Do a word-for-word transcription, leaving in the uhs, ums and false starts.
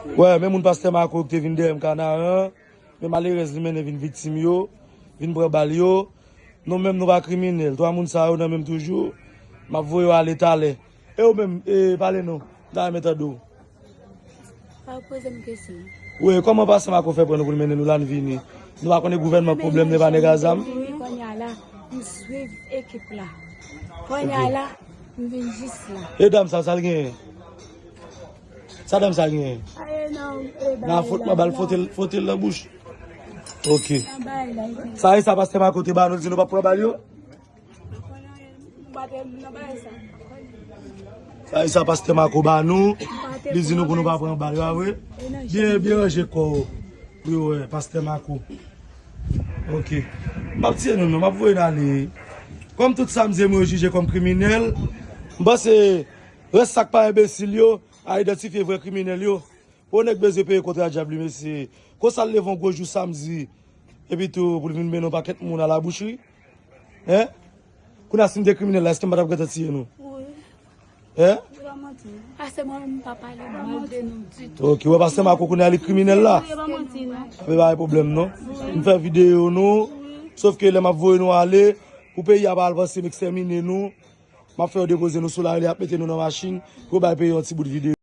Wè, men moun pastè Marco ki te vin dèyè m Kanaran, men malerèz li mennen vin viktim yo, vin pran bal yo. Nou menm nou pa kriminèl. Twa moun sa yo nan menm toujou. M ap voye yo ale talè. E ou menm, e, pale non. M ta renmen tande w. Pa poze m kesyon. Wi, kòman pastè Marco fè pran nou pou l mennen nou la n vini? Nou pa konnen gouvènman k pwoblèm li pa nèg a zam? Wi, kounye a la, m swiv ekip la. Kounye a la, m vin jis la. E dam sa, sa l genyen? Sa dam sa genyen? Nan fwot mwen ba l fwote l, fwote l nan bouch. Ok. Sa e sa pastè Marco te ba nou, l di nou p ap pran bal yo? Sa e sa pastè Marco ba nou, li di nou pou nou pa pran bal yo, a vre? Byen, byen ranje kò w. Wi, wè, pastè Marco. Ok. M ap tiye nou, non, m ap voye n ale. Kòm tout sa m di, m yo jije kòm kriminèl, m panse rès sa k pa enbesil yo, a idantifye vrè kriminèl yo. Pou nèg bezwen peye kontra dyab li, mesye. Konsa l leve yon gwo jou samdi, epi tou pou l vin mennen yon pakèt moun a la boucherie. Hein? Kounye a, si m te kriminèl la, èske m pa t ap gentan tiye nou? Wi. Hein? Pastè, mwen menm m pa pale mal de nou ditou. Ok, wè pastè Marco kounye a li kriminèl la. Wi, e pa manti non. Wi, pa gen pwoblèm non. M fè videyo nou. Sof ke lè m ap voye nou ale, pou peyi a pa al panse m ekstèmine nou. M ap fè yo depoze nou sou lari, y ap mete nou nan machin pou yo bay peyi yon ti bout videyo.